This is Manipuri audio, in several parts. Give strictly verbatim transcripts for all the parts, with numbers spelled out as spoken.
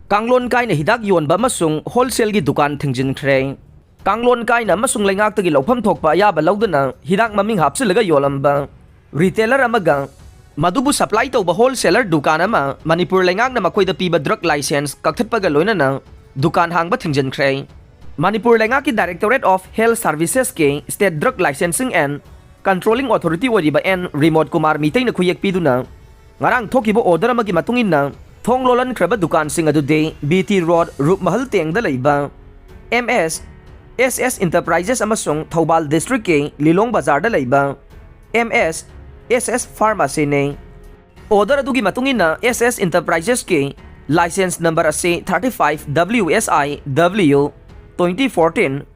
ꯀꯥꯡꯂꯣꯟ ꯀꯥꯏꯅ ꯍꯤꯗꯥꯛ ꯌꯣꯟꯕ ꯑꯃꯁꯨꯡ ꯍꯣꯜꯁꯦꯜꯒꯤ ꯗꯨꯀꯥꯟ ꯊꯤꯡꯖꯤꯟꯈ꯭ꯔꯦ꯫ ꯀꯥꯡꯂꯣꯟ ꯀꯥꯏꯅ ꯑꯃꯁꯨꯡ ꯂꯩꯉꯥꯛꯇꯒꯤ ꯂꯧꯐꯝ ꯊꯣꯛꯄ ꯑꯌꯥꯕ ꯂꯧꯗꯅ ꯍꯤꯗꯥꯛ ꯃꯃꯤꯡ ꯍꯥꯞꯆꯤꯜꯂꯒ ꯌꯣꯜꯂꯝꯕ ꯔꯤꯇꯦꯂꯔ ꯑꯃꯒ ꯃꯗꯨꯕꯨ ꯁꯄ꯭ꯂꯥꯏ ꯇꯧꯕ ꯍꯣꯜꯁꯦꯂꯔ ꯗꯨꯀꯥꯟ ꯑꯃ ꯃꯅꯤꯄꯨꯔ ꯂꯩꯉꯥꯛꯅ ꯃꯈꯣꯏꯗ ꯄꯤꯕ ꯗ꯭ꯔꯒ ꯂꯥꯏꯁꯦꯟꯁ ꯀꯛꯊꯠꯄꯒ ꯂꯣꯏꯅꯅ ꯗꯨꯀꯥꯟ ꯍꯥꯡꯕ ꯊꯤꯡꯖꯤꯟꯈ꯭ꯔꯦ꯫ ꯃꯅꯤꯄꯨꯔ ꯂꯩꯉꯥꯛꯀꯤ Directorate of Health Servicesꯀꯤ State Drug Licensing and Controlling Authority ꯑꯣꯏꯔꯤꯕ ꯑꯦꯟ ꯔꯤꯃꯣꯠ ꯀꯨꯃꯥꯔ ꯃꯤꯇꯩꯅ ꯈꯨꯌꯦꯛ ꯄꯤꯗꯨꯅ ꯉꯔꯥꯡ ꯊꯣꯛꯈꯤꯕ order ꯑꯃꯒꯤ ꯃꯇꯨꯡ ꯏꯟꯅ ꯊꯣꯡ ꯂꯣꯜꯍꯟꯈ꯭ꯔꯕ ꯗꯨꯀꯥꯟꯁꯤꯡ ꯑꯗꯨꯗꯤ ꯕꯤ ꯇꯤ ꯔꯣꯗ ꯔꯨꯞꯃꯍꯜ ꯇꯦꯡꯗ ꯂꯩꯕ ꯑꯦꯝ ꯑꯦꯁ ꯑꯦꯁ ꯑꯦꯁ Enterprises ꯑꯃꯁꯨꯡ ꯊꯧꯕꯥꯜ ꯗꯤꯁꯇ꯭ꯔꯤꯛꯀꯤ ꯂꯤꯂꯣꯡ ꯕꯖꯥꯔꯗ ꯂꯩꯕ ꯑꯦꯝ ꯑꯦꯁ ꯑꯦꯁ ꯑꯦꯁ ꯐꯥꯔꯃꯥꯁꯤꯅꯤ꯫ Order ꯑꯗꯨꯒꯤ ꯃꯇꯨꯡ ꯏꯟꯅ ꯑꯦꯁ ꯑꯦꯁ Enterprisesꯀꯤ license number ꯑꯁꯤ thirty five W S I W twenty fourteen,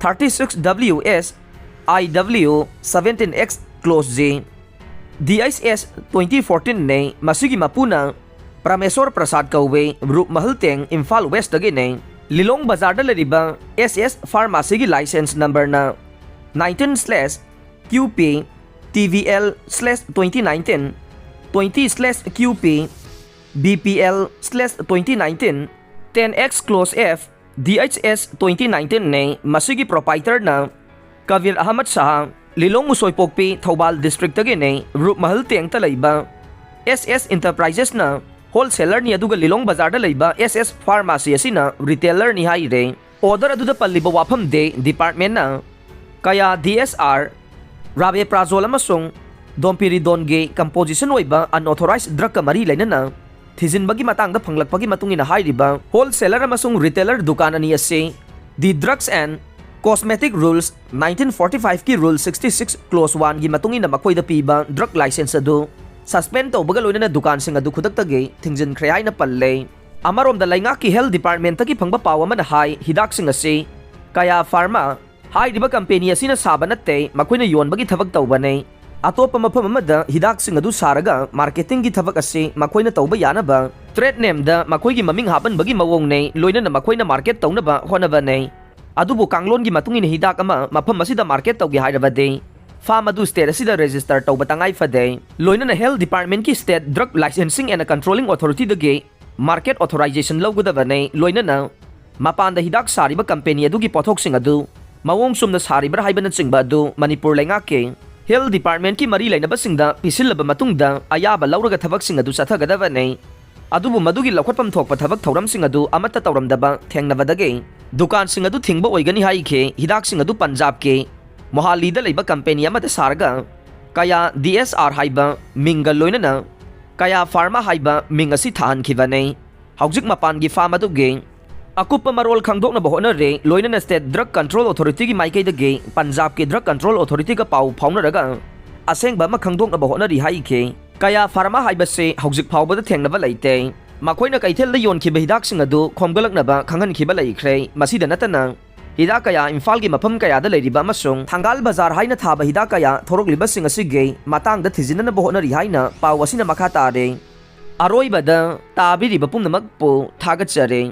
thirty six W S I W seventeen X clause G, D H S twenty fourteen ꯅꯤ꯫ ꯃꯁꯤꯒꯤ ꯃꯄꯨꯅ ꯄ꯭ꯔꯃꯦꯁꯣꯔ ꯄ꯭ꯔꯁꯥꯗ ꯀꯧꯋꯦ, ꯔꯨꯞꯃꯍꯜ ꯇꯦꯡ, ꯏꯝꯐꯥꯜ ꯋꯦꯁꯇꯒꯤꯅꯤ꯫ ꯂꯤꯂꯣꯡ ꯕꯖꯥꯔꯗ ꯂꯩꯔꯤꯕ ꯑꯦꯁ ꯑꯦꯁ ꯐꯥꯔꯃꯥꯁꯤꯒꯤ license numberꯅ nineteen slash Q P T V L slash twenty nineteen, twenty slash Q P B P L slash twenty nineteen, ten X clause F, D H S twenty nineteen ꯅꯤ꯫ ꯃꯁꯤꯒꯤ proprietorꯅ ꯀꯕꯤꯔ ꯑꯍꯃꯗ ꯁꯍꯥ, ꯂꯤꯂꯣꯡ ꯎꯁꯣꯏꯄꯣꯛꯄꯤ, ꯊꯧꯕꯥꯜ ꯗꯤꯁꯇ꯭ꯔꯤꯛꯇꯒꯤꯅꯤ꯫ ꯔꯨꯞꯃꯍꯜ ꯇꯦꯡꯇ ꯂꯩꯕ ꯑꯦꯁ ꯑꯦꯁ Enterprisesꯅ wholesalerꯅꯤ, ꯑꯗꯨꯒ ꯂꯤꯂꯣꯡ ꯕꯖꯥꯔꯗ ꯂꯩꯕ ꯑꯦꯁ ꯑꯦꯁ ꯐꯥꯔꯃꯥꯁꯤ ꯑꯁꯤꯅ retailerꯅꯤ ꯍꯥꯏꯔꯦ꯫ Order ꯑꯗꯨꯗ ꯄꯜꯂꯤꯕ ꯋꯥꯐꯝꯗꯤ departmentꯅ ꯀꯌꯥ D S R, ꯔꯥꯕꯦꯄ꯭ꯔꯥꯖꯣꯜ ꯑꯃꯁꯨꯡ ꯗꯣꯝꯄꯤꯔꯤꯗꯣꯟꯒꯤ composition ꯑꯣꯏꯕ unauthorized drugꯀ ꯃꯔꯤ ꯂꯩꯅꯅ ꯊꯤꯖꯤꯟꯕꯒꯤ ꯃꯇꯥꯡꯗ ꯐꯪꯂꯛꯄꯒꯤ ꯃꯇꯨꯡ ꯏꯟꯅ ꯍꯥꯏꯔꯤꯕ wholesaler ꯑꯃꯁꯨꯡ retailer ꯗꯨꯀꯥꯟ ꯑꯅꯤ ꯑꯁꯤ The Drugs and Cosmetic Rules nineteen forty fiveꯀꯤ Rule sixty six clause oneꯒꯤ ꯃꯇꯨꯡ ꯏꯟꯅ ꯃꯈꯣꯏꯗ ꯄꯤꯕ drug license ꯑꯗꯨ suspend ꯇꯧꯕꯒ ꯂꯣꯏꯅꯅ ꯗꯨꯀꯥꯟꯁꯤꯡ ꯑꯗꯨ ꯈꯨꯗꯛꯇꯒꯤ ꯊꯤꯡꯖꯤꯟꯈ꯭ꯔꯦ ꯍꯥꯏꯅ ꯄꯜꯂꯦ꯫ ꯑꯃꯔꯣꯝꯗ ꯂꯩꯉꯥꯛꯀꯤ health departmentꯇꯒꯤ ꯐꯪꯕ ꯄꯥꯎ ꯑꯃꯅ ꯍꯥꯏ, ꯍꯤꯗꯥꯛꯁꯤꯡ ꯑꯁꯤ ꯀꯌꯥ ꯐꯥꯔꯃꯥ ꯍꯥꯏꯔꯤꯕ company ꯑꯁꯤꯅ ꯁꯥꯕ ꯅꯠꯇꯦ, ꯃꯈꯣꯏꯅ ꯌꯣꯟꯕꯒꯤ ꯊꯕꯛ ꯇꯧꯕꯅꯤ꯫ ꯑꯇꯣꯞꯄ ꯃꯐꯝ ꯑꯃꯗ ꯍꯤꯗꯥꯛꯁꯤꯡ ꯑꯗꯨ ꯁꯥꯔꯒ marketingꯒꯤ ꯊꯕꯛ ꯑꯁꯤ ꯃꯈꯣꯏꯅ ꯇꯧꯕ ꯌꯥꯅꯕ trade nameꯗ ꯃꯈꯣꯏꯒꯤ ꯃꯃꯤꯡ ꯍꯥꯞꯍꯟꯕꯒꯤ ꯃꯑꯣꯡꯅꯤ, ꯂꯣꯏꯅꯅ ꯃꯈꯣꯏꯅ market ꯇꯧꯅꯕ ꯍꯣꯠꯅꯕꯅꯤ꯫ ꯑꯗꯨꯕꯨ ꯀꯥꯡꯂꯣꯟꯒꯤ ꯃꯇꯨꯡ ꯏꯟꯅ ꯍꯤꯗꯥꯛ ꯑꯃ ꯃꯐꯝ ꯑꯁꯤꯗ market ꯇꯧꯒꯦ ꯍꯥꯏꯔꯕꯗꯤ farm ꯑꯗꯨ state ꯑꯁꯤꯗ register ꯇꯧꯕ ꯇꯉꯥꯏ ꯐꯗꯦ꯫ ꯂꯣꯏꯅꯅ health departmentꯀꯤ State Drug Licensing and Controlling Authorityꯗꯒꯤ market authorization ꯂꯧꯒꯗꯕꯅꯤ, ꯂꯣꯏꯅꯅ ꯃꯄꯥꯟꯗ ꯍꯤꯗꯥꯛ ꯁꯥꯔꯤꯕ ꯀꯝꯄꯦꯅꯤ ꯑꯗꯨꯒꯤ ꯄꯣꯠꯊꯣꯛꯁꯤꯡ ꯑꯗꯨ ꯃꯑꯣꯡ ꯆꯨꯝꯅ ꯁꯥꯔꯤꯕ꯭ꯔꯥ ꯍꯥꯏꯕꯅꯆꯤꯡꯕ ꯑꯗꯨ ꯃꯅꯤꯄꯨꯔ ꯂꯩꯉꯥꯛꯀꯤ ꯍꯦꯜꯊ ꯗꯤꯄꯥꯔꯠꯃꯦꯟꯠꯀꯤ ꯃꯔꯤ ꯂꯩꯅꯕꯁꯤꯡꯗ ꯄꯤꯁꯤꯜꯂꯕ ꯃꯇꯨꯡꯗ ꯑꯌꯥꯕ ꯂꯧꯔꯒ ꯊꯕꯛꯁꯤꯡ ꯑꯗꯨ ꯆꯠꯊꯒꯗꯕꯅꯤ꯫ ꯑꯗꯨꯕꯨ ꯃꯗꯨꯒꯤ ꯂꯧꯈꯠꯐꯝ ꯊꯣꯛꯄ ꯊꯕꯛ ꯊꯧꯔꯝꯁꯤꯡ ꯑꯗꯨ ꯑꯃꯠꯇ ꯇꯧꯔꯝꯗꯕ ꯊꯦꯡꯅꯕꯗꯒꯤ ꯗꯨꯀꯥꯟꯁꯤꯡ ꯑꯗꯨ ꯊꯤꯡꯕ ꯑꯣꯏꯒꯅꯤ ꯍꯥꯏꯈꯤ꯫ ꯍꯤꯗꯥꯛꯁꯤꯡ ꯑꯗꯨ ꯄꯟꯖꯥꯕꯀꯤ ꯃꯣꯍꯥꯂꯤꯗ ꯂꯩꯕ ꯀꯝꯄꯦꯅꯤ ꯑꯃꯗ ꯁꯥꯔꯒ ꯀꯌꯥ ꯗꯤ ꯑꯦꯁ ꯑꯥꯔ ꯍꯥꯏꯕ ꯃꯤꯡꯒ ꯂꯣꯏꯅꯅ ꯀꯌꯥ ꯐꯥꯔꯃꯥ ꯍꯥꯏꯕ ꯃꯤꯡ ꯑꯁꯤ ꯊꯥꯍꯟꯈꯤꯕꯅꯤ꯫ ꯍꯧꯖꯤꯛ ꯃꯄꯥꯟꯒꯤ ꯐꯥꯔꯝ ꯑꯗꯨꯒꯤ ꯑꯀꯨꯞꯄ ꯃꯔꯣꯜ ꯈꯪꯗꯣꯛꯅꯕ ꯍꯣꯠꯅꯔꯦ꯫ ꯂꯣꯏꯅꯅ ꯁ꯭ꯇꯦꯠ ꯗ꯭ꯔꯒ ꯀꯟꯇ꯭ꯔꯣꯜ ꯑꯣꯊꯣꯔꯤꯇꯤꯒꯤ ꯃꯥꯏꯀꯩꯗꯒꯤ ꯄꯟꯖꯥꯕꯀꯤ ꯗ꯭ꯔꯒ ꯀꯟꯇ꯭ꯔꯣꯜ ꯑꯣꯊꯣꯔꯤꯇꯤꯒ ꯄꯥꯎ ꯐꯥꯎꯅꯔꯒ ꯑꯁꯦꯡꯕ ꯑꯃ ꯈꯪꯗꯣꯛꯅꯕ ꯍꯣꯠꯅꯔꯤ ꯍꯥꯏꯈꯤ꯫ ꯀꯌꯥ ꯐꯥꯔꯃꯥ ꯍꯥꯏꯕꯁꯤ ꯍꯧꯖꯤꯛ ꯐꯥꯎꯕꯗ ꯊꯦꯡꯅꯕ ꯂꯩꯇꯦ꯫ ꯃꯈꯣꯏꯅ ꯀꯩꯊꯦꯜꯗ ꯌꯣꯟꯈꯤꯕ ꯍꯤꯗꯥꯛꯁꯤꯡ ꯑꯗꯨ ꯈꯣꯝꯒꯠꯂꯛꯅꯕ ꯈꯪꯍꯟꯈꯤꯕ ꯂꯩꯈ꯭ꯔꯦ꯫ ꯃꯁꯤꯗ ꯅꯠꯇꯅ ꯍꯤꯗꯥꯛ ꯀꯌꯥ ꯏꯝꯐꯥꯜꯒꯤ ꯃꯐꯝ ꯀꯌꯥꯗ ꯂꯩꯔꯤꯕ ꯑꯃꯁꯨꯡ ꯊꯪꯒꯥꯜ ꯕꯖꯥꯔ ꯍꯥꯏꯅ ꯊꯥꯕ ꯍꯤꯗꯥꯛ ꯀꯌꯥ ꯊꯣꯔꯛꯂꯤꯕꯁꯤꯡ ꯑꯁꯤꯒꯤ ꯃꯇꯥꯡꯗ ꯊꯤꯖꯤꯟꯅꯅꯕ ꯍꯣꯠꯅꯔꯤ ꯍꯥꯏꯅ ꯄꯥꯎ ꯑꯁꯤꯅ ꯃꯈꯥ ꯇꯥꯔꯦ꯫ ꯑꯔꯣꯏꯕꯗ ꯇꯥꯕꯤꯔꯤꯕ ꯄꯨꯝꯅꯃꯛꯄꯨ ꯊꯥꯒꯠꯆꯔꯤ꯫